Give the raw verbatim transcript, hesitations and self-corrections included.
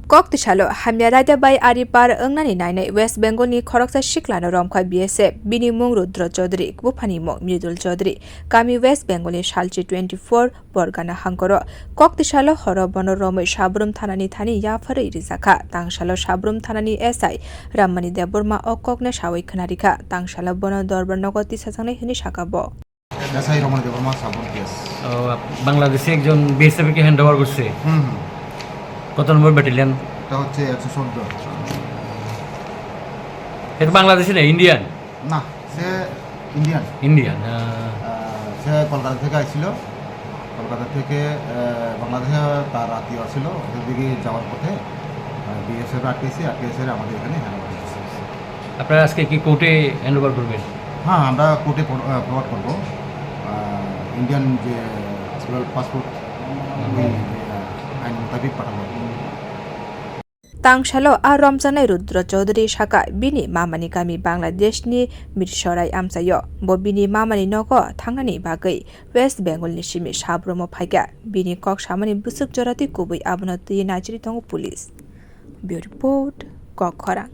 Kok tisalo hamya raida bai ari par wngnani nainai West Bengal ni khoroksa siklano romkha B S F, bini mung Rudra Chaudhary, buphani mung Mridul Chaudhary, kami West Bengal ni Salchi twenty-four Borgana hangkoro. Kok tisalo horo bono romwi Sabrum thanani thani yapharwi rijakha. Tangsalo Sabrum thanani S I Rammani Debbarma o kokno sawi khwnarikha. Tangsalo bono dorbar nogo tisajaknai hwnwi saka bo. SI Raman Debbarma, Sabroom PS. ও, বাংলাদেশে একজন বিএসএফ কে hand over করছে। হুম, হুম। কত নম্বর ব্যাটালিয়ন? এটা হচ্ছে একশো চোদ্দ। এটা বাংলাদেশি না, ইন্ডিয়ান? না, সে ইন্ডিয়ান। ইন্ডিয়ান, আহ। আহ, সে কলকাতা থেকে আসছিল। কলকাতা থেকে, আহ, বাংলাদেশে তার আত্মীয় আসছিল, ওদের দিকে যাওয়ার পথে, আহ, বিএসএফ আটকেছে, আটকেছে আমাদের এখানে হ্যান্ড ওভার করছে। আপনারা আজকে কি কোর্টে হ্যান্ড ওভার করবেন? হ্যাঁ, আমরা কোর্টে ফর-, আহ, ফরওয়ার্ড করবো। আহ, ইন্ডিয়ান যে পাসপোর্ট, ওই, আহ, আইন মোতাবেক পাঠাবো। Tangsalo a romjaknai Rudra Chaudhary saka bini mamani kami Bangladesh ni Mirsorai amchaio. Bo bini mamani nogo thangnani bagwi West Bengal ni simi Sabrum o phaikha. Bini kok samani bwswk joratwi kubui abono twiwi naichiri tongo police. Bureau Report, Kokkhorang.